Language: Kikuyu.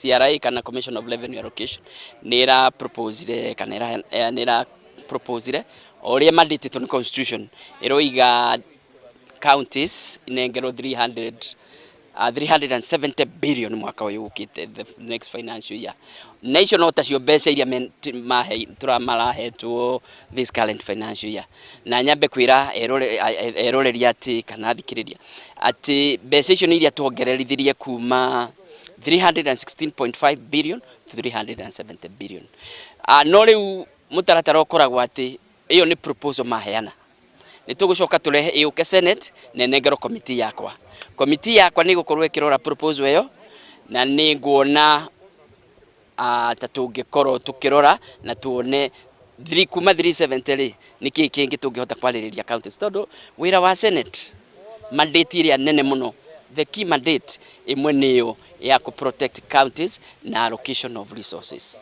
CRA kana Commission of Revenue Allocation nĩ ĩra proposire kana nĩ ĩra proposire o ũrĩa mandated nĩ constitution ĩroiga counties inengerwo 300 370 billion mwaka ũyũ ũkĩte, the next financial year. Na icio no tacio mbeca iria marahetwo this current financial year. Na nyambe kwĩra eroreri atĩ kana athikĩrĩria atĩ mbeca icio nĩ iria tuongererithirie kuma 316.5 billion to 370 billion. No rĩu mũtaratara ũkoragwo atĩ ĩyo nĩ proposal maheana, nĩ tũgũcoka tũrehe ĩũke Senate na ĩnengerwo committee yakwa. Committee yakwa nĩ ĩgũkorwo ĩkĩrora proposal ĩyo na nĩ nguona ta tũngĩkorwo tũkĩrora na tuone kuma 370 rĩ, nĩ kĩĩ kĩngĩ tũngĩhota kwarĩrĩria counties, tondũ wĩra wa Senate, mandate ĩrĩa nene mũno, the key mandate ĩmwe nĩyo ya kũ protect counties na allocation of resources.